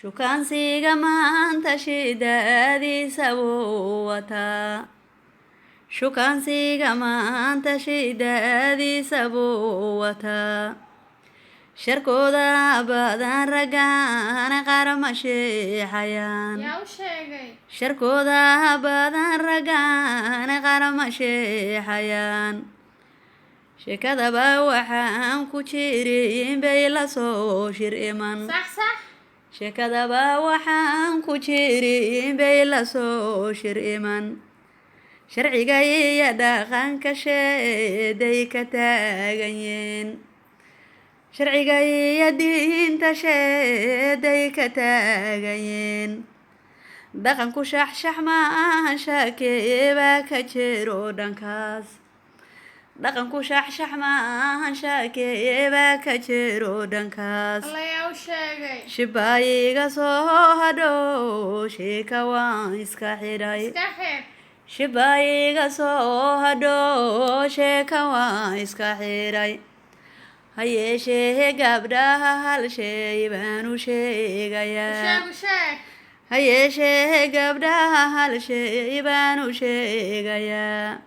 Shukaansiga maanta shidaadiisa wuu wataa. Shukaansiga maanta shidaadiisa buu wataa. Sharkooda badan raggaan qaar ma sheexayaan. Yaa u sheegay? Sharkooda badan raggaan qaar ma sheexayaan. Sheekadaba waxaan ku jirin bay la soo shir iman. Sax sax. Sheekadaba waxaan ku jirin bay la soo shir iman. Sharciga iyo dhaqanka sheeday ka taagan yihiin. Sharciga iyo diinta sheeday ka taagan yihiin. Dhaqanku shaxshax maahan, shakeebaa ka jiro dhankaas. Dhaqanku shaxshax maahan, shakeebaa ka jiro dhankaas. Alla, yaa u sheegay? Shibaayiga soo hadhow, sheeka waan iska xidhay. Iska xir. Shibaayiga soo hadhow, sheeka waan iska xidhay. Ha yeeshee gabdhaha hal shay baan u U sheegayaa. sheeg, u sheeg. Ha yeeshee gabdhaha hal shay baan u sheegayaa.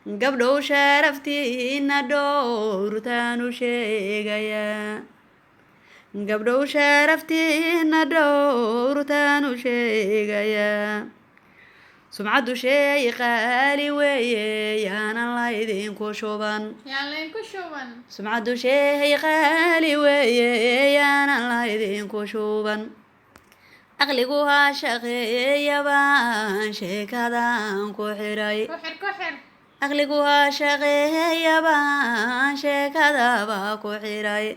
Gabdhow, sharaftiina dhowrtaan u sheegayaa. Gabdhow, sharaftiina dhowrtaan u sheegayaa. Sumcaddu shay qaali weeye, yaanan laydinku shuban. Yaan laydinku shuban. Sumcaddu shay qaali weeye, yaanan laydinku shuban. Aqligu ha shaqeeyabaan sheekadan ku xidhay. Ku xir, ku xir. Aqligu ha shaqeeyabaan sheekadaba ku xidhay.